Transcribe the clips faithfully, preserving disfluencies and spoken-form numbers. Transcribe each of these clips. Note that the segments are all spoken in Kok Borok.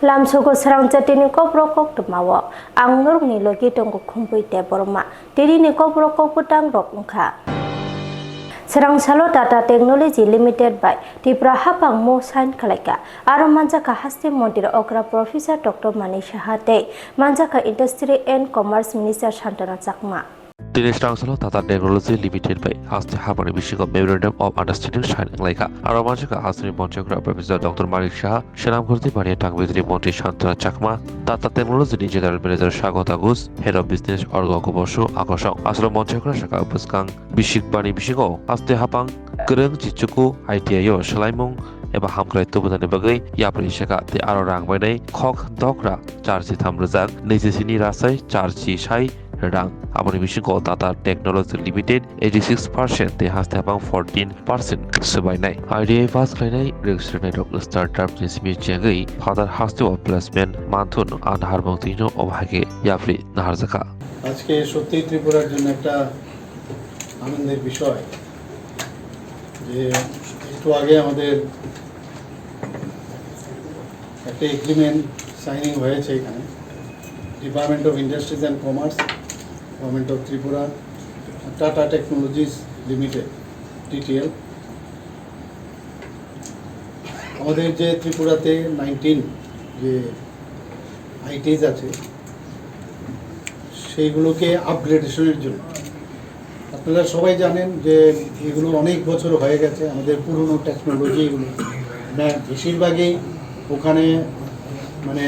Lamsogo srang chatini kokborok koktwmao ang norokni logi tongo Khumpui Debbarma. Tini ni kokborok kokbwtang rok wngkha. Srang salo Tata Technology Limited bai Tripura haphang mo sign khlaikha. Aro manjakha haste montri okra Professor Doctor Manik Saha tei manjakha Industry and Commerce Minister Santana Chakma. Tini srang salo Tata Technology Limited bai haste haphangni bisingo Memorandum of Understanding sign wnglaikha. Aro manjakha hasteni montri okra Professor Doctor Manik Saha, Swnamkhorti Baniya Tangvitri Montri Santana Chakma, Tata Technology ni General Manager Sagota Ghosh, Head of Business Orgo Kubosu Akosong. Aswk montri okra saka bwskang bisik bani bisingo haste haphang kwrwng chichuku I T I o swlaimung eba hamkrai tubunani bagwi yapri saka tei aro rang bainai khok dokra char chi tham rwjak niji sini rasai char chi sai rang. Aboni bisingo Tata Technology Limited eighty six percent tei haste haphang fourteen percent swbainai. I T I pass khlainai rwng swrwngnairok startup ni simi chengwi phatar hasteo placement manthun a naharmung tino obo hai khe yapri naharjakha. আজকে সত্যিই ত্রিপুরার জন্য একটা আনন্দের বিষয় যে একটু আগে আমাদের একটা এগ্রিমেন্ট সাইনিং হয়েছে এখানে, department of industries and commerce, government of Tripura, tata technologies limited, TTL. আমাদের যে ত্রিপুরাতে নাইনটিন যে আইটিজ আছে, সেইগুলোকে আপগ্রেডেশনের জন্য। আপনারা সবাই জানেন যে এগুলো অনেক বছর হয়ে গেছে, আমাদের পুরনো টেকনোলজি এগুলো। ম্যা-, বেশিরভাগই ওখানে মানে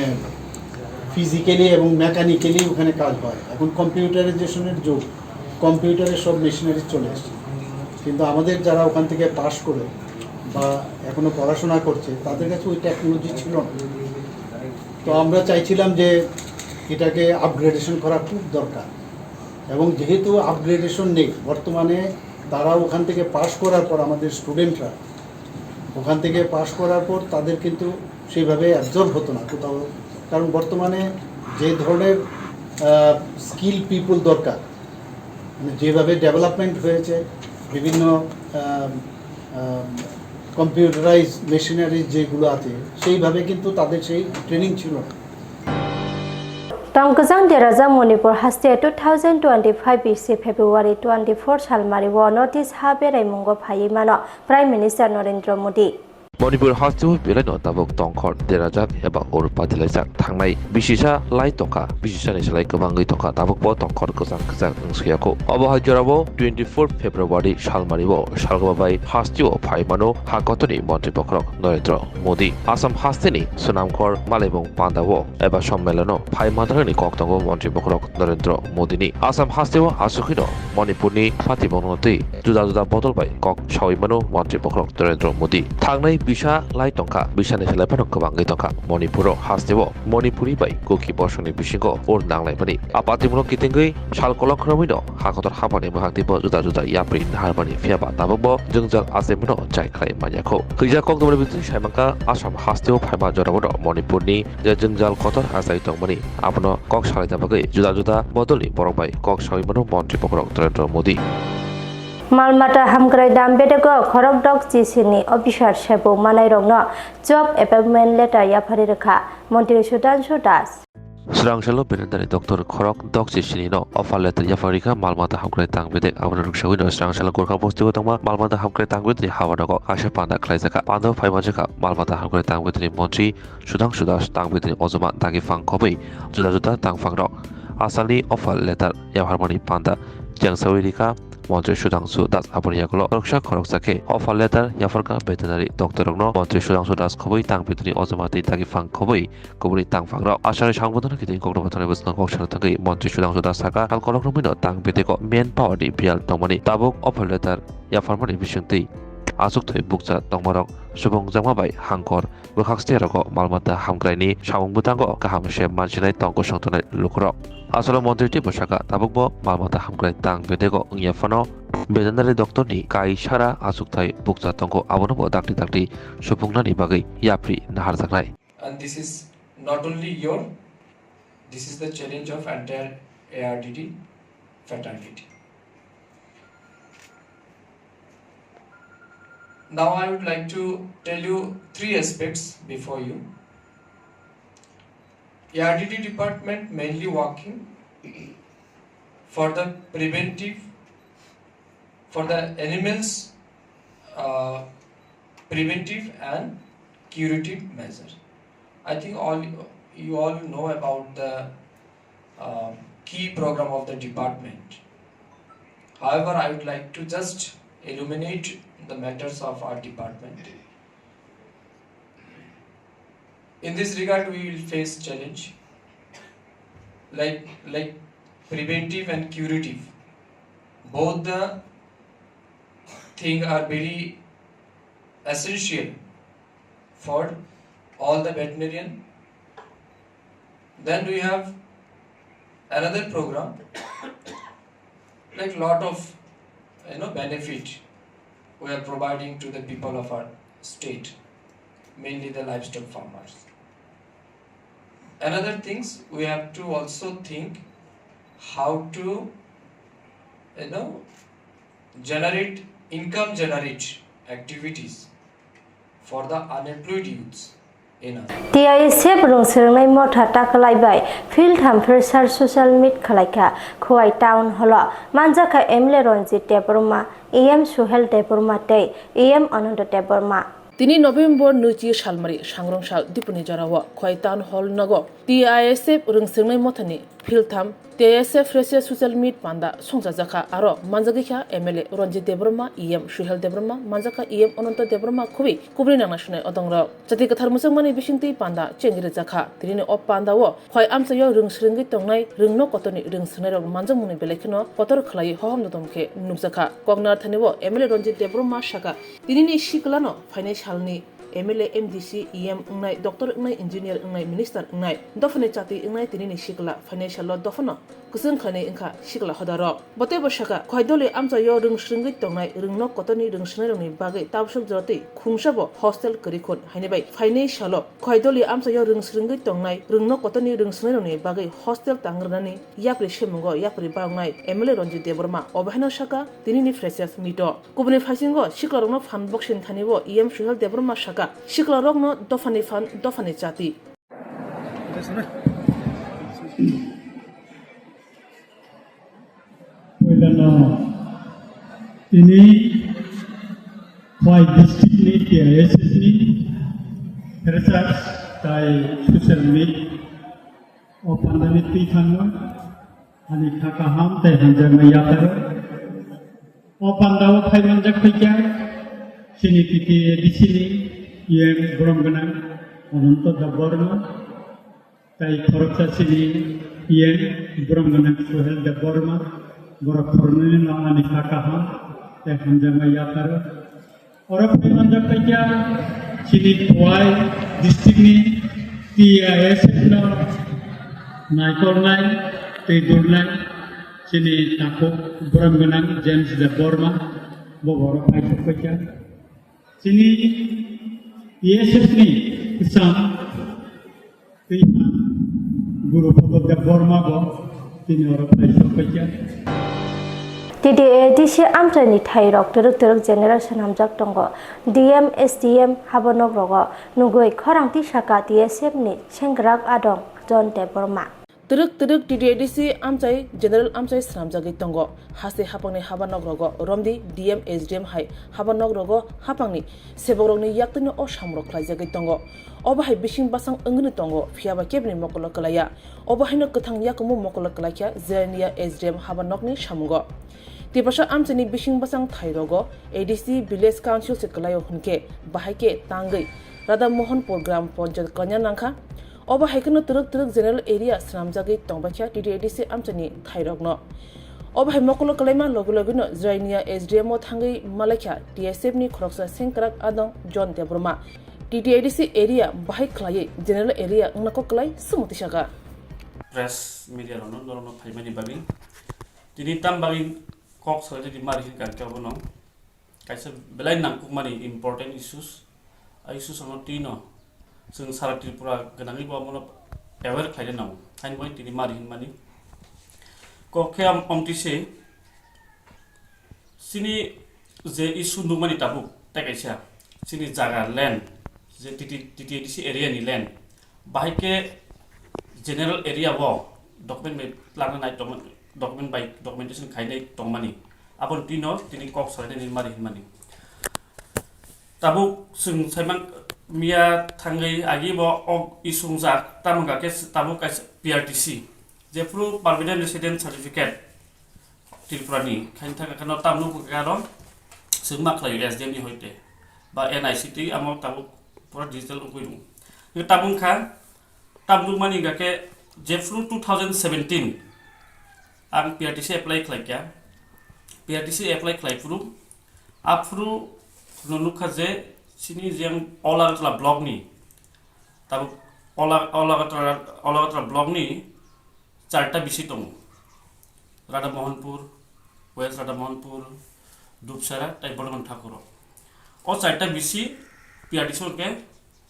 ফিজিক্যালি এবং মেকানিক্যালি ওখানে কাজ হয়। এখন কম্পিউটারাইজেশনের যুগ, কম্পিউটারে সব মেশিনারি চলে আসছে, কিন্তু আমাদের যারা ওখান থেকে পাশ করে বা এখনো পড়াশোনা করছে, তাদের কাছে ওই টেকনোলজি ছিল না। তো আমরা চাইছিলাম যে এটাকে আপগ্রেডেশন করা খুব দরকার, এবং যেহেতু আপগ্রেডেশন নেই বর্তমানে, তারা ওখান থেকে পাশ করার পর, আমাদের স্টুডেন্টরা ওখান থেকে পাশ করার পর তাদের কিন্তু সেইভাবে অ্যাবজর্ব হতো না কোথাও, কারণ বর্তমানে যে ধরনের স্কিল পিপল দরকার, মানে যেভাবে ডেভেলপমেন্ট হয়েছে, বিভিন্ন কম্পিউটারাইজ মেশিনারি যেগুলো আছে, সেইভাবে কিন্তু তাদের সেই ট্রেনিং ছিল না। Tongkajang derajak Manipur haste two thousand twenty-five bisi February twenty-four salmari o notice ha berai mungo phaiwi mano Prime Minister Narendra Modi. Manipur hasteo belaino tabuk tongkhor derajak eba ur patilaijak thangnai bisisa lai tongkha, bisisani slai kwbangwi tongkha, tabukbo tongkhor kwchang kwchak wngsuyakho. Obo hai jorao twenty-four February salmario salgaba bai hasteo phai mano ha kotorni montri bokhorok Narendra Modi. Assam hasteni swnamkhor malaibung pandao eba sommelono phai manthani kok tongo montri bokhorok Narendra Modini. Assam hasteo aswk hino Manipurni patibongno twi juda juda bodol bai kok sawi mano montri bokhorok Narendra Modi. Thangnai bisa lai tongkha, bisani selai phano kwbangwi tongkha Manipuro. Hasteo Manipuri bai Kuki bosongni bisingo ur nanglaimani. A patibongno kitingwi sal kolok khoromwino ha kotor haphangni bwkhak teibo juda juda yapri naharmani, phiyaba tabukbo jwngjal achaimano chai khlai manyakho. Hwijak kokdumani bisingtwi saimangkha Assam hasteo phaima jorao Manipurni je jwngjal kotor achai tongmani, abono kok salaina bagwi juda juda bodolni borok bai kok sawi mano montri bokhorok Narendra Modi. Malmata hamkrai dam bedego khorok dok chisini officer sebuk manairokno job appointment letter yapharwi rwkha Montri Sudhanshu Das. Srangsalo Veterinary Doctor khorok dok chisini no offer letter yapharwi rwkha Malmata hamkrai tang bedek. Abono rwksawino Srangsalo Gorkha bostio tongma Malmata hamkrai tang bedekni habanogo kaisa panda khlaijakha. Pandao phaimanjakha Malmata hamkrai tang bedekni montri Sudhanshu Das, tang bedekni ojoma dagi phang khobwi juda juda tang phangrok. Asalni offer letter yapharmani panda chengsawi rikha Montri Sudhanshu Das. Aboni yagulo khoroksa khoroksa khe offer letter yapharkha veterinary doctor rokno. Montri Sudhanshu Das khobwi tang bedekni ojoma tei dagi phang khobwi kubuni tang phangrok. Asari sangbodono kiting kokno bwthangni bwskango kok sana thangwi Montri Sudhanshu Das saka, sal kolok romwino tang bedego man power ni biyal tongmani. Tabuk offer letter yapharmani bisingtwi achukthai bukcha tongmarok subung jakma bai hangkor bwkhak ste rogo Malmata hamkraini samung bwtango kaham se mansinai tong kosong tongnai lukurok. Asolo montri teibo saka, tabukbo Malmata hamkrai tang bedego wngya phano veterinary doctor ni kai sara achukthai bukcha tongo, abono bo dakti dakti supungnani bagwi yapri naharjaknai. And this is not only your, this is the challenge of entire A R D D fraternity. Now I would like to tell you three aspects before you. A R D T department mainly working for the preventive, for the animals, uh, preventive and curative measure. I think all you all know about the uh, key program of the department. However, I would like to just illuminate the matters of our department. In this regard, we will face challenge like like preventive and curative. Both the thing are very essential for all the veterinarian. Then we have another program, like lot of you know benefit we are providing to the people of our state, mainly the livestock farmers. Another things we have to also think how to you know generate income generate activities for the unemployed youths in our T I S F rwng swrwngnai motha takwlai bai phil tham phir sar social meet khwlaikha Khowai Town Hall o manjakha M L A Ranjit Debbarma, E M Suhel Debbarma tei E M Ananta Debbarma. Tini November nwichi salmari sangrong sal dipuni jorao Khowai Town Hall nogo T I S F rwng swrwngnai mothani phil tham T I S F Freshers Social Meet panda songchajakha, aro manjagwi kha M L A Ranjit Debbarma, E M Suhel Debbarma, manjakha E M Ananta Debbarma khubui kubuni nangna sunai odongrok. Chati kwthar muchungmani bisingtwi panda chengwi rwjakha. Tinini o pandao Khowai amchaio rwng swrwngwi tongnai, rwngno kotorni rwng swrwngnairok manjakmungni belai kheno kotor khwlaiwi hohom dodom khe nukjakha. Koknar thani o M L A Ranjit Debbarma saka, tinini sikwlano phainai salni M L A, M D C, E M wngnai, doctor wngnai, engineer wngnai, minister wngnai, dophani chati wngnai tinini sikla phainai salo dophano kwchwng khlainai wngkha sikla hodarok. Bo teibo sakha, Khowai doli amchaio rwng swrwngwi tongnai, rwngno kotorni rwng swrwngnairokni bagwi tabswk joratwi khungsabo hostel kwrwi khun haini bai phainai salo Khowai doli amchaio rwng swrwngwi tongnai, rwngno kotorni rwng swrwngnairokni bagwi hostel tangrwnani yapri semungo yapri bangnai M L A Ranjit Debbarma obo haino sakha tinini freshers meet o. Kubuni phaisingo siklarokno phan boksini thani o E M Suhel Debbarma sakha, siklarokno dophani phan, dophani chati. Poilano tini Khowai district ni T I S F ni freshers tai social meet o pandani twi thangno ani kha kaham tei hamjakmai yapharo. O pandao phai manjak phaikha chini T T A D C ni E M borom gwnang Ananta Debbarma, tei khoroksa chini E M borom gwnang Suhel Debbarma, borok khoroknwini no ani kha kaham tei hamjakmai yapharo. Oro phai manjak phaikha chini Khowai district ni T I S F no naikolnai tei durnai chini takhuk borom gwnang James Debbarma bo oro phai sok phaikha. Chini T S F ni kwcham Tei Guru Bhagat Debbarma bo tini oro phai sok phaikha. T D A D C amchaini thairok twrwk twrwk general swnamjak tongo. D M, S D M habanokrogo nugwi khorang tisaka T S F ni sengkrak adong John Debbarma. Twrwk twrwk T D A D C amchai general amchai swnamjagwi tongo. Haste hapangni habanokrogo romdi D M, S D M hai habanokrogo hapangni sebokrokni yaktwino o samrok khlaijagwi tongo. Obo hai bising bwsang wngwi tongo, phiyaba keboni mokolo kwlaiya. Obo haino kwthang yakumo mokolo kwlaikha Jirania S D M habanokni samungo. Tiprasa amchaini bising bwsang thairogo A D C Village Council se kwlaio hwnkhe bahai khe tangwi Radha Mohanpur Gram Panchayat kwlaina nangkha. Obo hai kheno twrwk twrwk general area swnamjagwi tongbaikha T D A D C amchaini thairokno. Obo hai mokolo kwlaima logi logino Jirania S D M o thangwi malaikha T S F ni khoroksa sengkrak adong John Debbarma. T D A D C area bahai khwlaiwi general area wngna kok kwlai swmung tisaka. Press media rokno norokno phaimani bagwi tini tam bagwi kok salai di mari hinkha khe obono. Kaisa belai nangkukmani important issues. A issues ano twi no chwng sara Tripura gwnangwi bo omono aware khlaina nango. Haini bagwi tini mari hinmani. Kok khe am-, amtwi se chini je issue nukmani tabuk tei kaisa chini jaga land je T T, T T A D C area ni land. Bahai khe general area o document bai plana nai tongma-, document bai documentation khainai tongmani, aboni twino tini kok salainani mari hinmani. Tabuk chwng saiman miya thangwi agi bo ok isung jak, tamo hwnkha khe tabuk kaisa P R T C, jephru Permanent Resident Certificate Tripura ni khaini thangkha kheno tamno hwnkha khe aro chwng ma khlaio S D M ni hoite ba N I C twi amo tabuk pura digital wngwi rwngo. Tabuk wngkha Tamni nukmani hwnkha khe jephru two thousand seventeen ang P R T C apply khlaikha. P R T C apply khlaiphuru, aphuru no nukha je chini je ang All Agartala block ni, tabuk All Ag-, All Agartala, All Agartala block ni charta B C tongo. Radha Mohanpur, West Radha Mohanpur, Dupsara, tei Boromon Thakur. O charta B C P R T C hwnkhe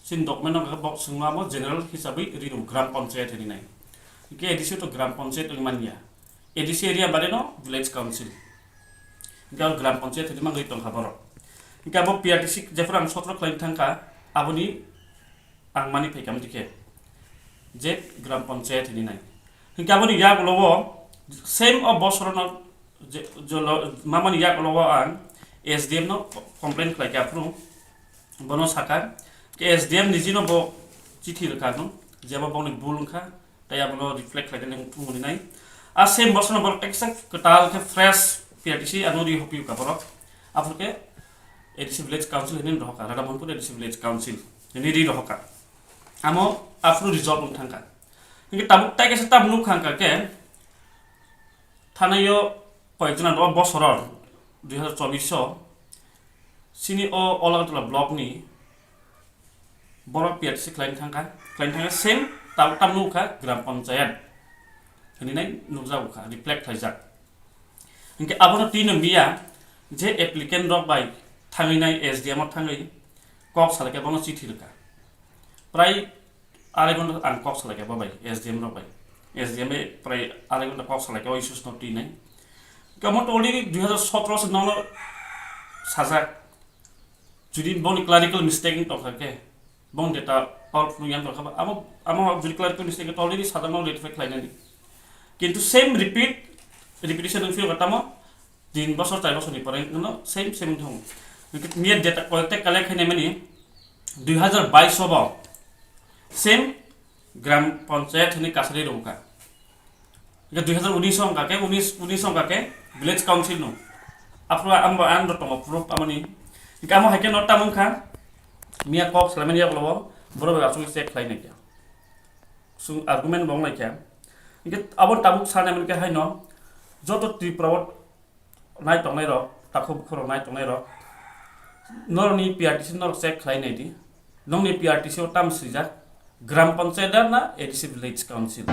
chini document no hwnkhe bok swngma bo general hisabwi rino gram panchayat hinwi nai. Hwnkhe A D C to gram panchayat wngwi manya. A D C area bare no village council. Hwnkhe aro gram panchayat hinwi mangwi tongkha borok. Hwnkhe abo P R T C jephru ang sotro khlaina thangkha, aboni ang mani phaikha amtwi khe je gram panchayat hinwi nai. Hwnkhe aboni yagulo o same o bosorono je, jolo, mamani yagulo o ang S D M no complain khlaikha aphuru bono sakha khe S D M nijino bo chithi rwkha no je abo bokni bul wngkha tei abono reflect khlainani wngthung nai. A same bosorono borok eksa kwtal khe fresh P R T C ano ri hopiuka borok aphuru khe A D C Village Council hinwi rohorkha, Radhamohanpur A D C Village Council hinwi ri rohorkha. Amo aphuru resolve wng thangkha. Hingke tabuk tai kaisa tabuk nukha hingka khe, thanaio koyekjona o bosoro dui hazar chobbish o chini o Olagartala block ni borok P R T C khlaina thangkha, khlaina thangkha same tabuk tam nukha gram panchayat hinwi nai nukjago kha, reflect khlaijak. Hingke abono twi no miya je applicant rok bai thangwi nai S D M o thangwi kok salai khe bono chithi rwkha. Prai arai ghonta ang kok salai khe bo bai, S D M rok bai. S D M bai prai arai ghonta kok salai khe o issues no twi nai. Kamo to already dui hazar sotro se nono sajak. Jodi boni clerical mistake wng tongkha khe, bong data out wng yang tongkha ba, amo, amo jodi clerical mistake wng tongkha already sadakno rectify khlai nani. Kintu same repeat, repetition wng phiyokha tamo, tin bosor, char bosor ni pore no same, same thung. Miya data collected, collect khainai mani dui hazar bais o bo same gram panchayat hwnwi kasari rwkha. Hingke dui hazar unis o hingka khe, unis, unis o hingka khe village council no. Aphuru ambo ang tongo proof amoni. Hingke amo hai khe no tamo wngkha, miya kok salaimani yagulo o, borok bai asugwi check khlai nai khe. Sung argument bo wnglai khe. Hingke abo tabuk sanai mani khe hai no, joto Tripura o nai tongnai rok, takhuk bukhuk rok nai tongnai rok, norokni P R T C norok check khlai nai di, nongni P R T C o tam swijak, gram panchayat da na A D C village council.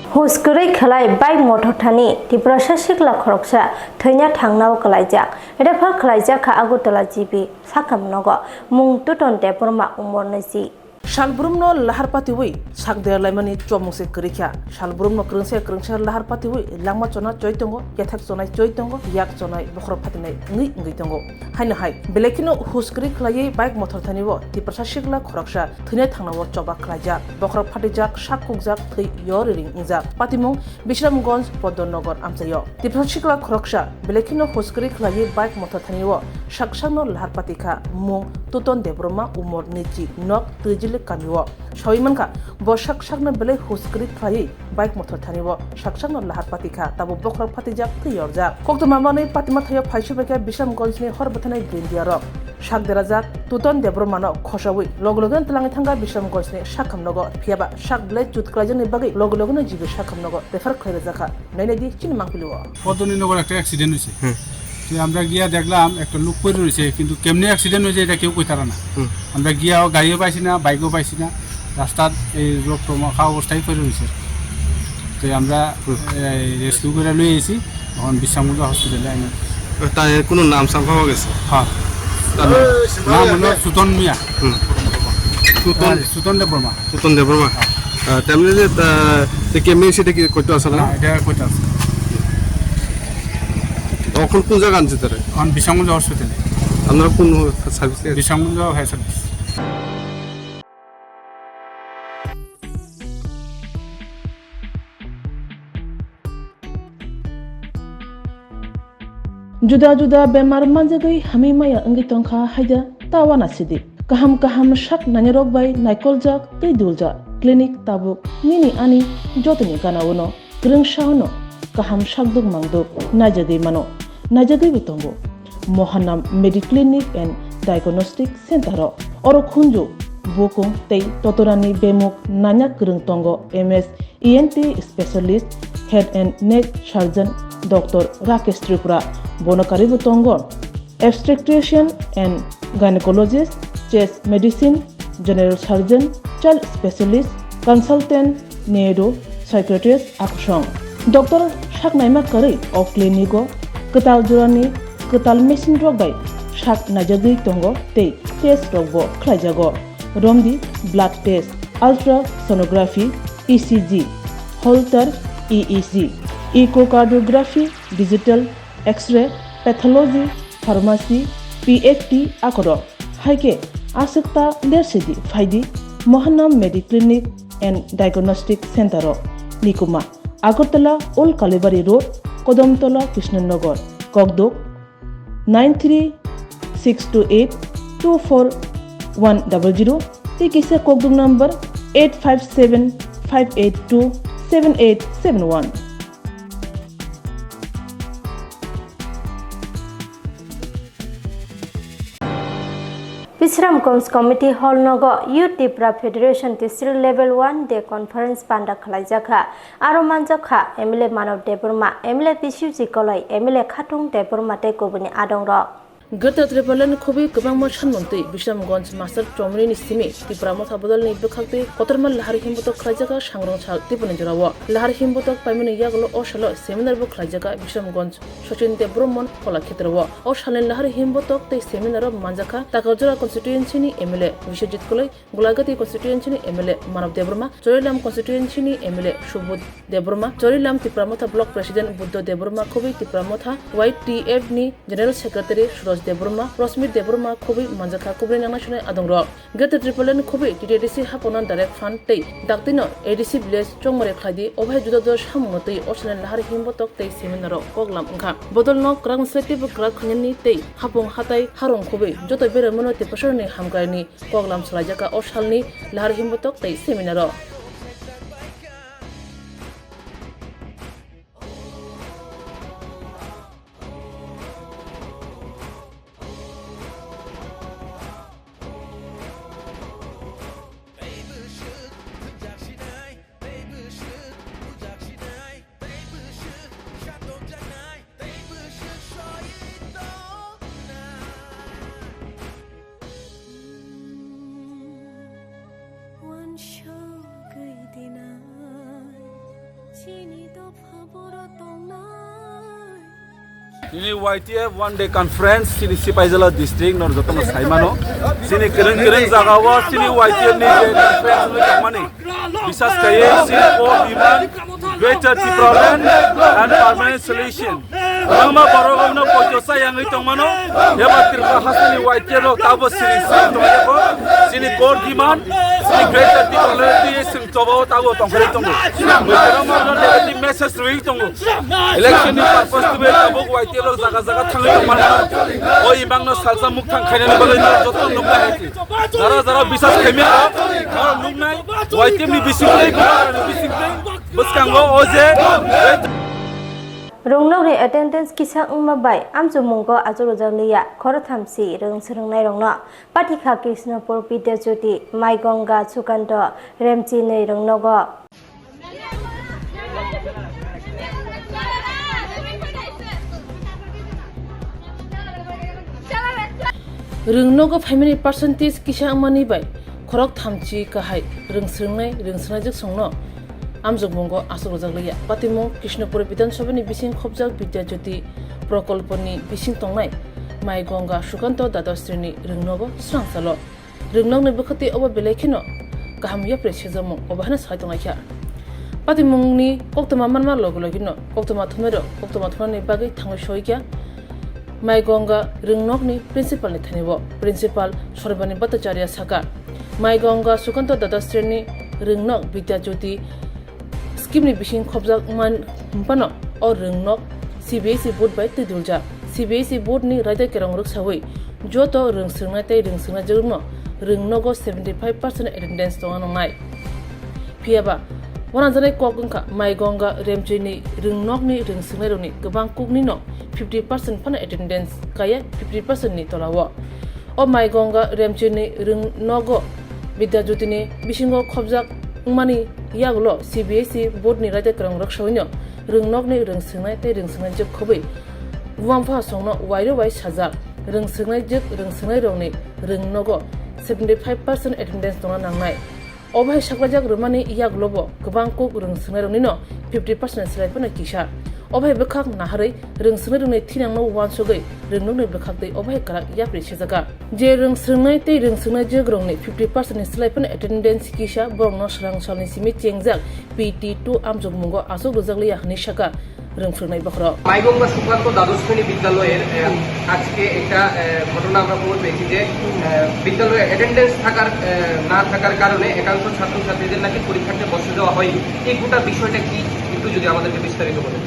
Hus kwrwi khlai bike mothor thani Tiprasa sikla khoroksa thwina thangnao kwlaijak. Refer khlaijak kha Agartala G B sakhamnogo, mung Tuton Debbarma, umor naichi. Salbrumno lahar patiwi sak derlaimani chomung se kwrwi kha. Salbrumno kwrwngsa kwrwngsa lahar patiwi langma chona choi tongo, kethek chonai choi tongo, yak chonai bokhorok phatinai wngwi wngwi tongo. Haino hai, belai kheno hus kwrwi khlaiwi bike mothor thani o Tiprasa sikla khoroksa thwina thangnao choba khlaijak. Bokhorok phatijak, sak kukjak, thwi yor ring wngjak. Patimung Bisramganj Poddonogar amchaio. Tiprasa sikla khoroksa belai kheno hus kwrwi khlaiwi bike mothor thani o sak sakno lahar pati kha, mung Tuton Debbarma, umor naichi, nok Twijili kamio. Sawi mankha, bo sak sakno belai hus kwrwi khlaiwi bike mothor thani o sak sakno lahar pati kha, tabuk bokhorok phatijak, thwi yorjak. Koktwma manwi patima thaio phaisu bai kha Bisramganjni hor bwthanai Brindiya rok. Sak derajak Tuton Debbarmano khosawi loge logeno twlangwi thangkha Bisramganjni sakhamnogo, phiyaba sak belai chut kwlaijakni bagwi loge logeno G B sakhamnogo refer khlai rwjakha. Nainai di chini mangpili o. Podoni nogo ekta accident hoyse. Hmm. To amra giya dekhlam ekta luk pori royse, kintu kemne accident hoyse eta keu koi tara na. Hmm. Amra giya o gari o paisi na, bike o paisi na, rastat ei rok tongma kha obostai pori royse. To amra, hmm, ei, rescue kore loi aisi, ekhon Bisramganj hospital e aina. Ta er kuno nam sam pawa gese? Ha. Tar nam? Nam hono Suton Miya. Hmm. Suton, Suton Debbarma. Suton Debbarma. Ah, temne je, ah, te kemne site ki koito asala? Na, eta koito asala. Ekhon kun jaga anse tare? Ekhon Bisramganj hospital. Apnara kun service? Bisramganj fire service. Juda juda bemar manjagwi hamwi maya wngwi tongkha haida ta uanasidi. Kaham kaham sak nainarok bai naikoljak tei duljak clinic tabuk nini ani jotoni gana-o no kwrwngsa-o no kaham sakduk mangduk naijagwi mano, naijagwibo tongo. Mohanam Mediclinic and Diagnostic Center-o oro khunju, bukung tei totorani bemuk nanya kwrwng tongo M S E N T specialist, head and neck surgeon Doctor Rakesh Tripura. Bono karwibo tongo obstetrician and gynecologist, chest medicine, general surgeon, child specialist, consultant, neuro, psychiatrist, akusong. Doctor sak naima kwrwi o clinic-o kwtal jorani kwtal machine rok bai sak naijagwi tongo tei test rokbo khlaijago. Romdi blood test, ultrasonography, E C G, Holter E E G, echocardiography, digital X-ray, pathology, pharmacy, P F T akorok. Hai khe aswk ta lersidi phaidi Mohanam Mediclinic and Diagnostic Center-o. Nikuma, Agartala Old Kalibari Road, Kodomtola, Krishnanagar, Kokduk, nine three six two eight two four one double zero, tei kisa kokduk number eight five seven five eight two seven eight seven one. Bisramganj Committee Hall nogo Youth Tipra Federation District Level one Day Conference panda khlaijakha. Aro manjakha M L A Manav Debbarma, M L A Biswajit Koloi, M L A Khatung Debbarma tei kubuni adongrok. Greater Tipraland khobwi kwbangma sanmung twi Bisramganj Master Chomri ni simi Tipra Motha bodolni bwkhak twi kotorma lahar himbotok khlaijak sangrong sal tiboni jorao. Lahar himbotok paimani yagulo o salo seminar bo khlaijak Bisramganj Sachin Debbarma Kolakshetra o. O salni lahar himbotok tei seminar o manjakha Takarjora constituency ni M L A Biswajit Koloi, Golaghati constituency ni M L A Manav Debbarma, Chorilam constituency ni M L A Subodh Debbarma, Chorilam Tipra Motha Block President Buddho Debbarma, khobwi Tipra Motha Y T F ni General Secretary Suraj Debbarma, Rosmi Debbarma, khobwi manjakha kubuni nangnaisonai adongrok. Greater Tipraland khobwi T T A D C hapona direct fund tei daktino A D C village chongmari khlaidi, obo hai juda juda samungno twi o salni lahar himbotok tei seminar o koklam wngkha. Bodolno kwrak nwsai teibo kwrak khainani tei hapung hatai harung khobwi joto beremano Tiprasani hamkraini koklam salaijak o salni lahar himbotok tei seminar o. Nini Y T F One Day Conference, chini Sipaijala District, nor jotono saimano. Chini kereng kereng jaga o, chini Y T F ni je conference wngwi tongmani. Bisas kaiye, chini core demand, Greater Tipraland and permanent solution. Kwbangma borok no poito sa yangwi tongmano. Eba Tripura hasteni Y T F rok tabo siri siri tongmani. Chini core demand, chini Greater Tipraland twi chini tobo tabo tongkhorwi tongo. Kwbangma no negative message rwi tongo. Election ni purpose twi tabuk Y T F rok jaga jaga thangwi tongmano. O imang no salsa mukthang khainani bagwi no joto nukna hai. Jara jara bisas khaimya, aro nuknai, Y T F ni bising tei, bising tei, bwskango o je, Rungnokni attendance kisa wngma bai amchukmungo achuk rwjak liya, khoroktham si rwng swrwngnairokno patikha Krishnapur Vidyajyoti, Maigonga, Sukanto, Remchini rwngnogo. Rwngnogo phaimani percentage kisa wngmani bai khorok thamchi kahai rwng swrwngnai, rwng swrwngnaijwk songno amjokmungo achuk rwjak liya. Patimung Krishnapur Bidhan Sabhani bising khopjak Vidya Jyoti Prokolponi bising tongnai Mai Gonga Sukanto Dadasrini rwngnogo swrang salo. Rwngnokni bwkhati obo belai kheno kaham yapri sejakmung obo haino sai tonglaikha. Patimungni koktwma manma logi logino koktwma thumnairok koktwma thumnani bagwi thangwi soikha Mai Gonga rwngnokni principalni thani-o. Principal Sorbani Bhattacharya saka, Mai Gonga Sukanto Dadasrini rwngnok Vidya Jyoti scheme ni bising khopjak man phano o rwngnok C B S E board bai twiduljak. C B S E board ni raida kerong rwksawi joto rwng swrwngnai tei rwng swrwngnai jwrwngno rwng nogo seventy five percent attendance tongna nangnai. Phiyaba, uanajaknai kok wngkha Maigonga Remchini rwng nokni rwng swrwngnairokni kwbang kuknino fifty percent phano attendance kaya fifty percent ni tolao. O Maigonga Remchini rwng nogo Bidya Jyotini bisingo khobjak wngmani yagulo C B S E board ni raida kerong rwksawino rwng nokni rwng swrwngnai tei rwng swrwngnai jwk khobwi bubampha songno wairo wai sajak rwng swrwngnai jwk rwng swrwngnairokni rwng nogo seventy five percent attendance tongna nangnai. Obo hai saklajak rwmani yagulobo kwbang kuk rwng swrwngnairoknino fifty percent slai phano kisa. Obo hai bwkhak naharwi rwng swrwngnairokni thinangno uansugwi rwng nokni bwkhak twi obo hai kwrak yapri sijakha. Je rwng swrwngnai tei rwng swrwngnai jwkrokni fifty percent ni slai phano attendance kisa borokno swrang salni simi chengjak P T two amjokmungo achuk rwjakliya hwnwi sakha. Rwng phwrwngnai bokhorok. Maiganga সুকান্ত দ্বাদশ শ্রেণী বিদ্যালয়ের, আহ, আজকে একটা, আহ, ঘটনা আমরা খবর পেয়েছি যে, আহ, বিদ্যালয়ে অ্যাটেন্ডেন্স থাকার, আহ, না থাকার কারণে একাংশ ছাত্রছাত্রীদের নাকি পরীক্ষাতে বসতে দেওয়া হয়নি। এই গোটা বিষয়টা কি, একটু যদি আমাদেরকে বিস্তারিত বলেন।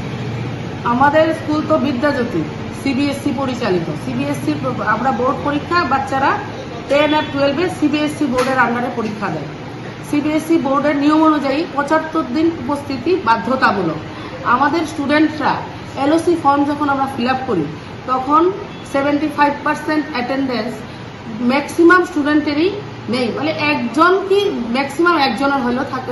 আমাদের স্কুল তো বিদ্যাজ্যোতি, সিবিএসসি পরিচালিত। সিবিএসসি আমরা বোর্ড পরীক্ষা বাচ্চারা টেন আর টুয়েলভে সিবিএসসি বোর্ডের আন্ডারে পরীক্ষা দেয়। সিবিএসই বোর্ডের নিয়ম অনুযায়ী পঁচাত্তর দিন উপস্থিতি বাধ্যতামূলক। আমাদের স্টুডেন্টরা এলওসি ফর্ম যখন আমরা ফিল আপ করি, তখন seventy five percent attendance maximum স্টুডেন্টেরই নেই, মানে একজন কি ম্যাক্সিমাম একজনের হলেও থাক-,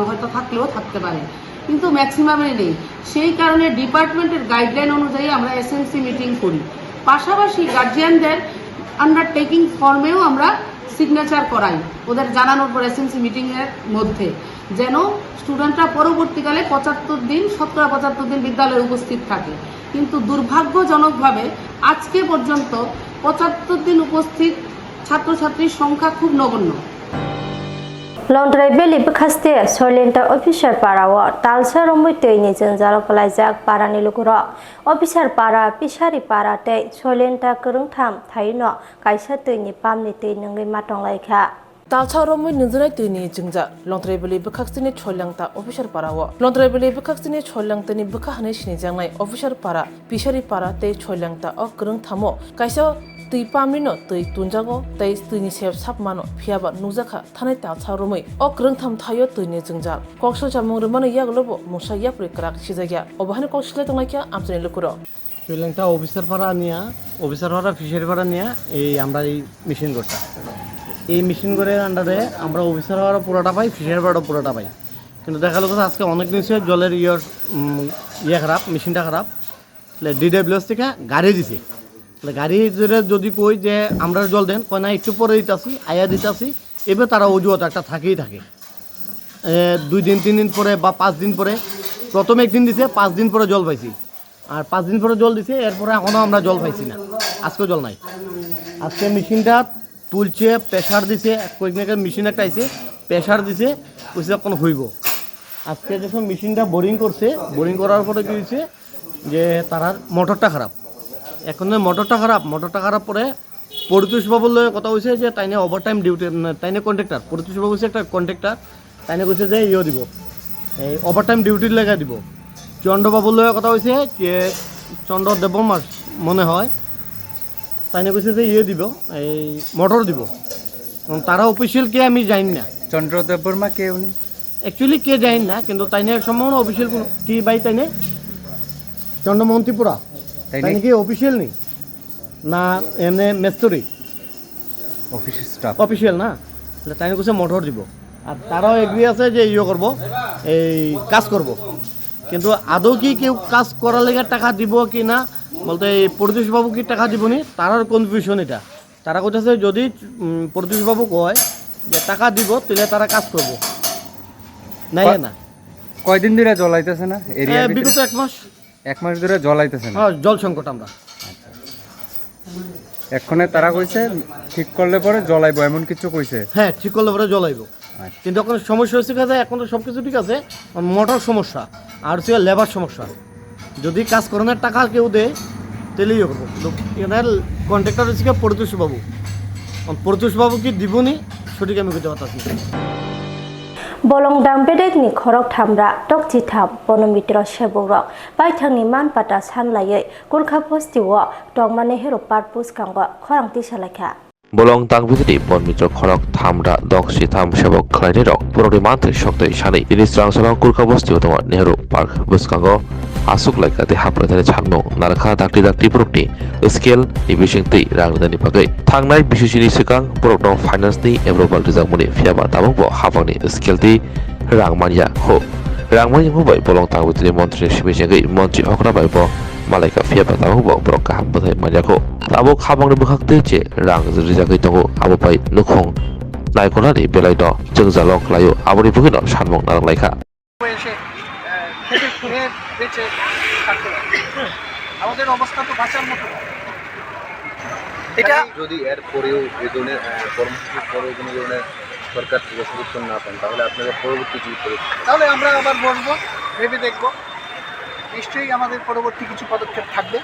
হয়তো থাকলেও থাকতে পারে, কিন্তু ম্যাক্সিমামেরই নেই। সেই কারণে ডিপার্টমেন্টের গাইডলাইন অনুযায়ী আমরা এসএমসি মিটিং করি। পাশাপাশি গার্জিয়ানদের আন্ডারটেকিং ফর্মেও আমরা সিগনেচার করাই ওদের জানানোর পর এসএমসি মিটিং এর মধ্যে, যেন স্টুডেন্টরা পরবর্তীকালে পঁচাত্তর দিন, শতকরা পঁচাত্তর দিন বিদ্যালয়ে উপস্থিত থাকে। কিন্তু দুর্ভাগ্যজনকভাবে আজকে পর্যন্ত পঁচাত্তর দিন উপস্থিত ছাত্রছাত্রীর সংখ্যা খুব নগণ্য। Longtrai Valley bwkhaste Soilenta Officer para o talsa romwi twi ni jwngjalo kwlaijak para ni lukurok. Officer para, Pisari para tei Soilenta kwrwngtham thaino kaisa twi ni pump ni twi nungwi ma tonglaikha. Talsa romwi nungjaknai twi ni jwngjal Longtrai Valley bwkhaste ni Soilenta Officer para o. Longtrai Valley bwkhaste ni Soilenta ni bwkha hwnwi sinijaknai Officer para, Pisari para tei Soilenta o kwrwngthamo kaisa twi pump ni no twi tunjago tei twi ni sep sap mano, phiyaba nukjakha thanai talsa romwi o kwrwngtham thaio twi ni jwngjal. Koksil chamung rwmani yagulobo mungsa yapri kwrak sijakya. Obo haino koksil tonglaikha amchaini lukurok. Soilenta officer para niya, officer para, Fishery para niya, ei amra ei machine gorta. Ei machine gorer under e amra officer para purata pai, Fishery para purata pai. কিন্তু দেখা গেল আজকে অনেক নিচে জলের ইয়ের, উম, ইয়ে খারাপ, মেশিনটা খারাপ। তাহলে ডিডব্লিউএস থেকে গাড়ি দিছে। তাহলে গাড়ি ধরে যদি কই যে আমরা জল দেন, কয় না একটু পরে দিতাছি, আয়া দিতাছি, এবার তারা অজুহাত একটা থাকেই থাকে। এ, দুই দিন, তিন দিন পরে বা পাঁচ দিন পরে, প্রথম একদিন দিছে, পাঁচ দিন পরে জল পাইছি। আর পাঁচ দিন পরে জল দিছে, এরপরে এখনো আমরা জল পাইছি না, আজকেও জল নাই। আজকে মেশিনটা তুলছে, প্রেশার দিছে, কয়েকদিন আগে মেশিন একটা আইছে, প্রেশার দিছে, কইছে এখন হইব। আজকে যখন মেশিনটা বোরিং করছে, বোরিং করার পরে কি হয়েছে যে তারার মোটরটা খারাপ। এখন যে মোটরটা খারাপ, মোটরটা খারাপ পরে পরিতোষ বাবুর লগে কথা হয়েছে যে তাইনে ওভারটাইম ডিউটি, তাইনে কন্ট্রাক্টর, পরিতোষ বাবু হচ্ছে একটা কন্ট্রাক্টর, তাইনে কইছে যে ইয়ে দিব, এই ওভারটাইম ডিউটির লেখা দিব। চন্দ্রবাবুর লগে কথা হয়েছে যে চন্দ্র দেববর্মা মনে হয়, তাইনে কইছে যে ইয়ে দিব, এই মোটর দিব। এবং তারা অফিসিয়াল কে আমি জানি না। চন্দ্র দেববর্মা কে উনি? অ্যাকচুয়ালি কে জানি না, কিন্তু তাইনে সম্ভাবনা অফিসিয়াল কোনো কি ভাই তাইনে? চন্দ্রমোহন ত্রিপুরা। তাইনে তাইনে কি অফিসিয়াল নি? না এমনি মেস্তরি? Office staff. অফিসিয়াল না? তাহলে তাইনে কইছে মোটর দিব। আর তারাও এগ্রি আছে যে ইয়ে করব, এই কাজ করব। কিন্তু আদৌ কি কেউ কাজ করার লেগে টাকা দিব কি না, বলতে এই পরিতোষ বাবু কি টাকা দিব নি, তারার কনফিউশন এটা। তারা কইতেছে যদি, উম, পরিতোষ বাবু কয় যে টাকা দিব, তাহলে তারা কাজ করব। নাই ক-, না। কয়দিন ধরে জল আইতেছে না এরিয়ার হ্যাঁ, ভিতরে? বিগত এক মাস। এক মাস ধরে জল আইতেছে না? হ্যাঁ, জল সংকট আমরা। এক্ষণে তারা কইছে ঠিক করলে পরে জল আইবো, এমন কিছু কইছে? হ্যাঁ, ঠিক করলে পরে জল আইবো। আচ্ছা। কিন্তু এখন সমস্যা হচ্ছে কি, এখন তো সবকিছু ঠিক আছে, মোটর সমস্যা, আর হচ্ছে লেবার সমস্যা। যদি কাজ করানোর টাকা কেউ দেয়, তাহলে ইয়ে করবো। কিন্তু এনার কন্ট্রাক্টর হচ্ছে কি পরিতোষ বাবু। এখন পরিতোষ বাবু কি দিবনি, সঠিক আমি কইতে পারতাছি না। Bolong dang bedekni khorok thamra tokchi tham bono mitro sebukrok paithangni man pata san laiwi Kurkha bostio tongma Nehru Park bwskango khorang tisa laikha. Bolong dang bedekni bon mitro khorok thamra tokchi tham sebok khlainairok borokni manthai soktwi sanwi tini chwrangsalo Kurkha bostio tongo Nehru Park bwskango aswk laikha tei haphraithani sakno narwkha dakti dakti borokni scale ni bisingtwi rang rinani bagwi. Thangnai B C C ni swkang borokno finance ni approval rijakmani, phiyaba tabukbo hapangni scale twi rang manya kho. Rang manya wngwi bai bolong tangwi tini montri ni simi chengwi montri okra bai bo malaikha, phiyaba tabukbo borok kaham bwthai manya kho. Tabuk hapangni bwkhak twi je rang rijakgwi tongo, abo bai nukhung naikolnani belaino jwngjalo klaio, aboni bagwino sanmung narwk laikha. এসে, আহ, খেতে, খেয়ে বেঁচে থাকতে পারে। আমাদের অবস্থা তো বাঁচার মতো নয়। এটা যদি এর পরেও এই ধরনের, আহ, কর্মসূচির পরেও কোনো ধরনের সরকার থেকে সমর্থন না পান, তাহলে আপনারা পরবর্তী কী পদক্ষেপ? তাহলে আমরা আবার বসবো, ভেবে দেখবো। নিশ্চয়ই আমাদের পরবর্তী কিছু পদক্ষেপ থাকবে।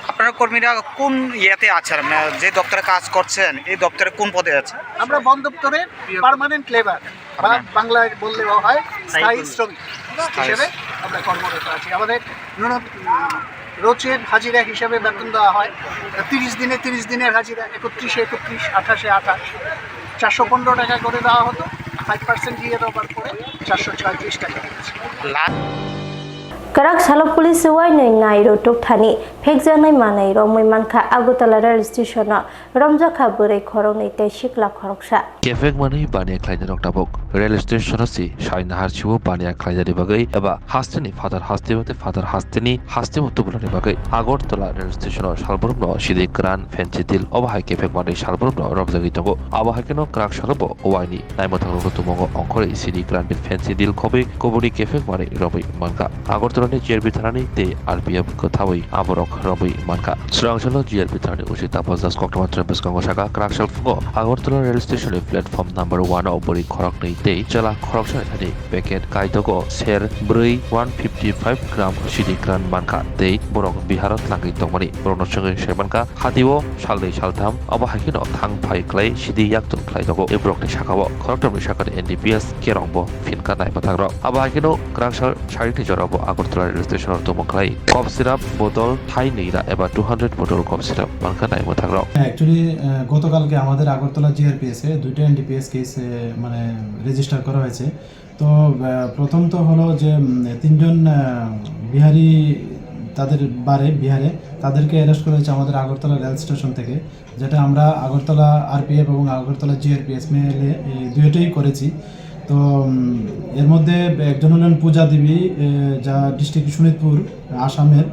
আপনারা কর্মীরা কোন ইয়েতে আছেন? মানে, যে দপ্তরে কাজ করছেন, এই দপ্তরে কোন পদে আছেন? আমরা বন দপ্তরে পার্মানেন্ট লেবার বা পার্মানেন্ট। বাংলায় বললেও হয় স্থায়ী স্থায়ী কর্মী। স্থায়ী হিসেবে শ্রমিক। আমরা কর্মরত আছি। আমাদের ন্যূনতম, উম, রোজের হাজিরা হিসাবে বেতন দেওয়া হয়। তিরিশ দিনে তিরিশ দিনের হাজিরা, একত্রিশে একত্রিশ, আঠাশে আঠাশ, চারশো পনেরো টাকা করে দেওয়া হতো। ফাইভ পার্সেন্ট দিয়ে দেওয়ার পরে চারশো ছয়ত্রিশ টাকা হয়েছে। লা- Kwrak salo police wainwi nai rw tukthani phekjaknai manwi romwi mankha Agartala rail station-o romjakha bwrwi khoroknwi tei sikla khoroksa. Kephek manwi baniya khlainai rok tabuk rail station-o si sai nahar sio baniya khlainani bagwi eba hasteni phatar hasteo tei phatar hasteni hasteo tubulani bagwi Agartala rail station-o salbrumno sidi kwran fancy deal obo hai kephek manwi salbrumno romjagwi tongo. Abo hai kheno kwrak salo bo waini naimwthang rokno tumungo ongkhorwi sidi kwran bil fancy deal khobwi kubuni kephek manwi romwi mankha. Agartala ni G R P thanani tei R P F kwthawi aborok romwi mankha. Chwrangsalo G R P thanani O C Tapas Das koktwma chwrai bwskango saka, kwrak sal phungo Agartala rail station ni platform number one o bwrwi khoroknwi tei chwla khoroksani thani packet kaitogo ser bwrwi one fifty five gram sidi kwran mankha tei borok Bihar o tlangwi tongmani borokno swngwi sai mankha. Hatio salnwi saltham abo hai kheno thang phai khlai sidi yaktung khlai tongo. E borokni sakao khorokthomni sakani N D P S kerongbo phinkha naimwthangrok. Abo hai kheno kwrangsal sarikni jorao bo Agartala rail station-o tongmung khlai cough syrup bottle thai nwi ra eba two hundred bottle cough syrup mankha naimwthangrok. Actually, আহ, গতকালকে আমাদের আগরতলা জিআরপিএস এ দুইটা NDPS case, আহ, মানে রেজিস্টার করা হয়েছে। তো, আহ, প্রথম তো হলো যে, উম, তিনজন, আহ, বিহারি, তাদের বারে বিহারে, তাদেরকে অ্যারেস্ট করা হয়েছে আমাদের আগরতলা রেল স্টেশন থেকে, যেটা আমরা আগরতলা আরপিএফ এবং আগরতলা জিআরপিএস মিলে, এ, দুইটাই করেছি। তো, উম, এর মধ্যে একজন হলেন পূজা দেবী, এ, যা ডিস্ট্রিক্ট শোনিতপুর, আসামের,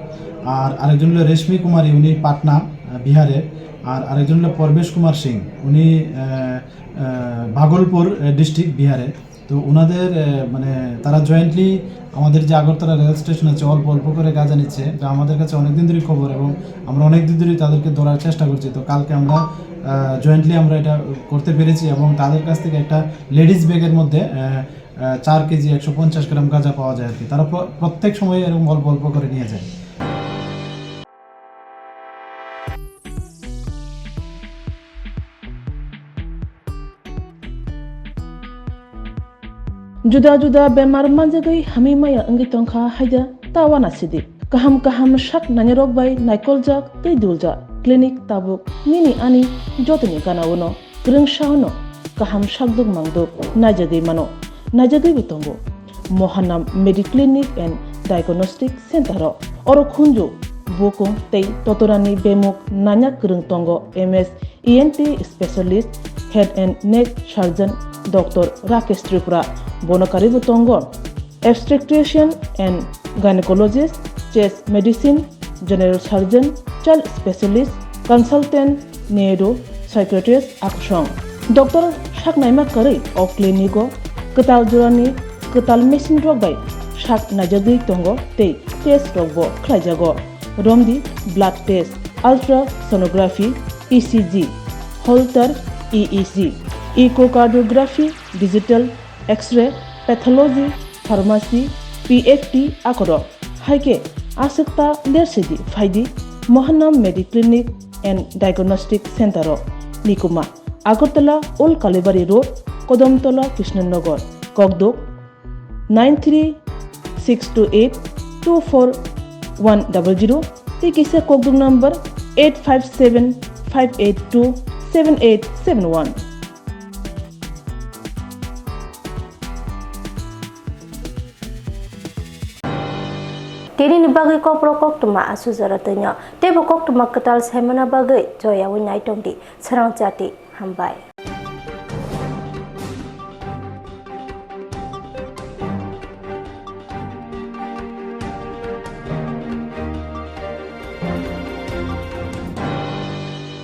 আর আরেকজন হলো রেশমি কুমারী, উনি পাটনা, আহ, বিহারের, আর আরেকজন হলো পরবেশ কুমার সিং, উনি, আহ, আহ, ভাগলপুর, আহ, ডিস্ট্রিক্ট বিহারের। তো ওনাদের, আহ, মানে তারা জয়েন্টলি আমাদের যে আগরতলা রেল স্টেশন আছে, অল্প অল্প করে গাঁজা নিচ্ছে, যা আমাদের কাছে অনেকদিন ধরেই খবর এবং আমরা অনেকদিন ধরেই তাদেরকে ধরার চেষ্টা করছি। তো কালকে আমরা, আহ, জয়েন্টলি আমরা এটা করতে পেরেছি এবং তাদের কাছ থেকে একটা লেডিস ব্যাগের মধ্যে, আহ, আহ, চার কেজি একশো পঞ্চাশ গ্রাম গাঁজা পাওয়া যায় আর কি। তারা প্র-, প্রত্যেক সময় এরকম অল্প অল্প করে নিয়ে যায়। Juda juda bemar manjagwi hamwi maya wngwi tongkha haida ta uanasidi. Kaham kaham sak nainarok bai naikoljak tei duljak clinic tabuk nini ani jotoni gana-o no kwrwngsa-o no kaham sakduk mangduk naijagwi mano, naijagwibo tongo. Mohanam Mediclinic and Diagnostic Center-o oro khunju, bukung tei totorani bemuk nanya kwrwng tongo M S E N T specialist, head and neck surgeon Doctor Rakesh Tripura, bono karwibo tongo obstetrician and gynecologist, chest medicine, general surgeon, child specialist, consultant, neuro psychiatrist akusong. Doctor saknaima karwi o clinic-o kwtal jorani kwtal machine rok bai sak naijagwi tongo tei test rokbo khlaijago. Romdi blood test, ultrasonography, E C G, Holter E E G, echocardiography, digital X-ray, pathology, pharmacy, P F T akorok. Hai khe aswk ta lersidi phaidi Mohanam Mediclinic and Diagnostic Center-o. Nikuma, Agartala Old Kalibari Road, Kodamtola, Krishnanagar, Kokduk nine three six two eight two four one double zero, tei kisa Kokduk number eight five seven five eight two seven eight seven one. Tini ni bagwi kokborok koktwma aswk jora twino, teibo koktwma kwtal saimana bagwi joyaui nai tongdi. Srang chati, hambai.